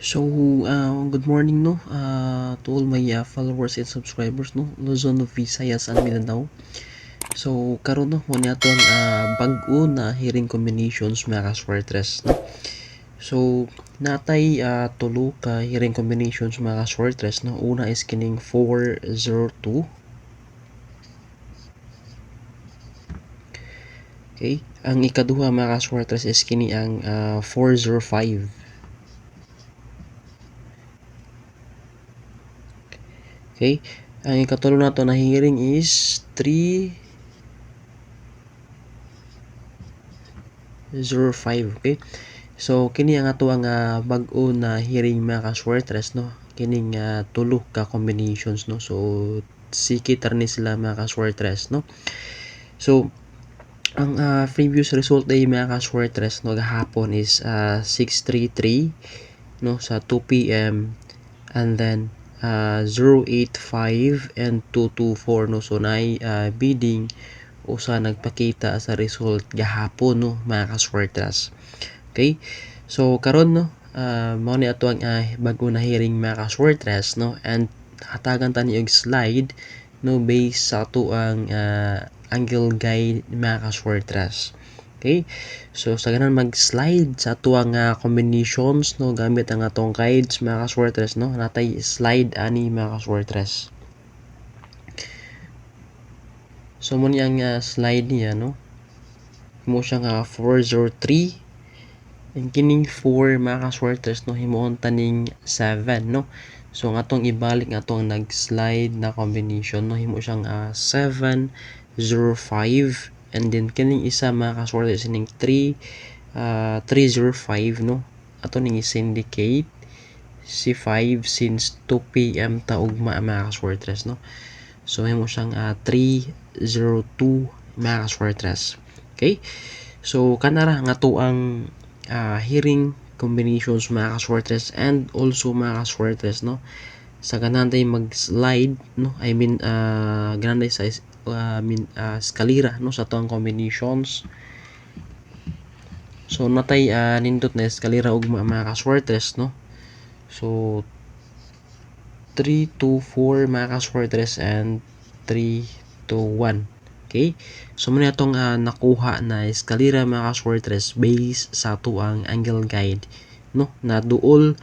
So, good morning, no, to all my followers and subscribers, no, Luzon, Visayas and Mindanao. So, karon, no, mo ni ato ang bag-o na hearing combinations, mga kaswertres, no. So, natay tulo ka hearing combinations, mga kaswertres, no. Una is kining 402. Okay, ang ikaduha, mga kaswertres, is kini ang 405. Okay, ang ikatulo nato na hearing is 305. Okay, so kini ang ato ang bag-o na hearing, mga kaswertres, no, kining tulo ka combinations, no. So sikit ni sila, mga kaswertres, no. So ang previous result day, mga kaswertres, no, gahapon is 633, no, sa 2 p.m. and then 085 and 224, no. So naay bidding usa nagpakita sa result gahapon, no, mga kaswertres. Okay, so karon, no, mao ni ato ang bag-o na hearing, mga kaswertres, no, and hatagan ta ni og slide, no, based sa ato ang angle guide, mga kaswertres. Okay, so sa ganan mag-slide sa ato ang combinations, no, gamit ang atong guides, mga kaswertres, no, natay slide ani, mga kaswertres. So mo ni ang slide niya, no, himo siya nga 403 ang kining 4, mga kaswertres, no, himuon taning 7, no. So ang atong ibalik nga atong nag-slide na combination, no, himo siyang 705 and then kining isa, mga kaswertres, ining 3 305, no, ato ning i-syndicate si 5 since 2 p.m. ta ugma, mga kaswertres, no. So himo siyang 302, mga kaswertres. Okay, so kanara nga to ang hearing combinations, mga kaswertres, and also, mga kaswertres, no, sa ganahan tayo mag-slide, no, I mean ganahan tayo sa I mean eskalera, no, sa tuang combinations. So natay nindot na eskalera ugma, mga kaswertres, no. So 3 2 4, mga kaswertres, and 3 2 1. Okay, so muna itong nakuha na eskalera, mga kaswertres, based sa tuang angle guide, no, na duol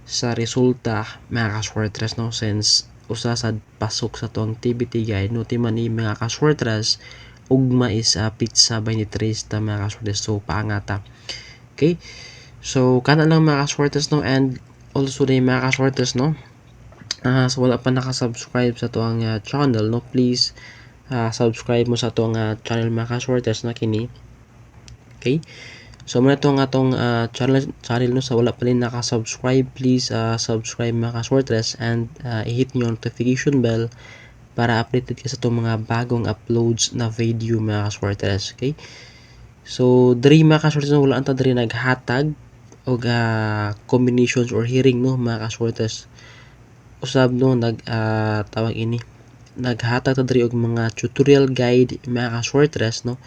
sa resulta, mga kaswertres, no, since usa sa pasok sa tuang TBT guide, no, ti man ni, mga kaswertres, ugma is pizza 23 ta, mga kaswertres. So paangata. Okay, so kana lang, mga kaswertres, no, and also din, mga kaswertres, no, so wala pa nakasubscribe sa tuang channel, no, please subscribe mo sa tuang channel, mga kaswertres, na kini. Okay, so muna itong atong channel, no, sa wala pa rin nakasubscribe, please subscribe, mga kaswertres, and i-hit nyo ang notification bell para updated ka sa itong mga bagong uploads na video, mga kaswertres. Okay, so diri, mga kaswertres, no, wala anta diri naghatag og combinations or hearing, no, mga kaswertres. Usab, no, nag tawag ini, naghatag ta diri og mga tutorial guide, mga kaswertres, no,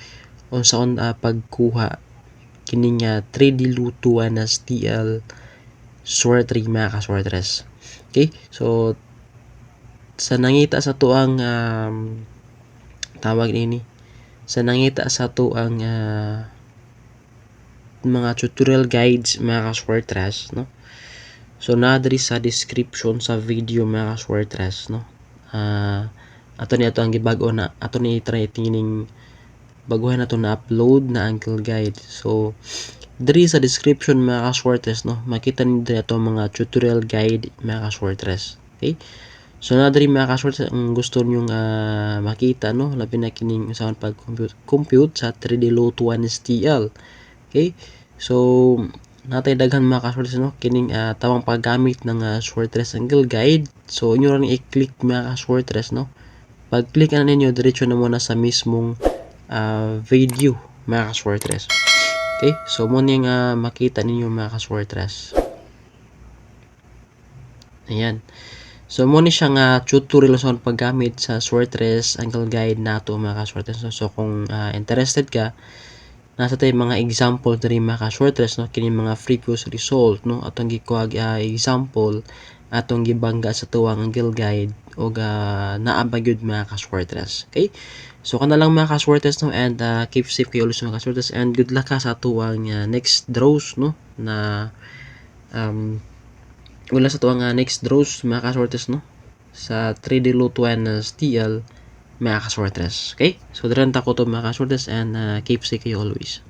unsaon pagkuha kining 3D Lotto NSTL Swertre, mga kaswertres. Okay, so sa nangita sa tuang tawag nini, sa nangita sa tuang mga tutorial guides, mga kaswertres, no, so naa diri sa description sa video, mga kaswertres, no. Ato ni ato ang gibag-o na ato ni try kining baguhan nato na upload na angle guide. So diri sa description, mga kaswertres, no, makita ni diri ato mga tutorial guide, mga kaswertres. Okay, so na diri, mga kaswertres, ang gusto ninyong makita, no, labi na kining usahan pag compute, compute sa 3D Lotto 1 STL. Okay, so natay daghan, mga kaswertres, no, kining tamang paggamit ng Swertres angle guide. So inyo ra i-click, mga kaswertres, no. Pag click na ninyo, diretso na muna sa mismong video, mga kaswertres. Okay, so mo ni nga makita ninyo, mga kaswertres. Ayan. So mo ni siya nga tutorial sa paggamit sa Swertres angle guide nato, mga kaswertres. So kung interested ka, Nasa tay mga example diri, mga ka-swertres, no? Kini mga previous result, no? Atong gikuha example, atong gibangga sa tuwang angle guide og naa ba gyud, mga ka-swertres. Okay? So kana lang, mga ka-swertres, no? And keep safe kayo always, mga ka-swertres, and good luck ka sa tuwang next draws, no? Na wala sa tuwang next draws, mga ka-swertres, no? Sa 3D Lotto TL, mga ka-swertres. Okay? So diri ta ko to, mga ka-swertres, and keep safe kayo always.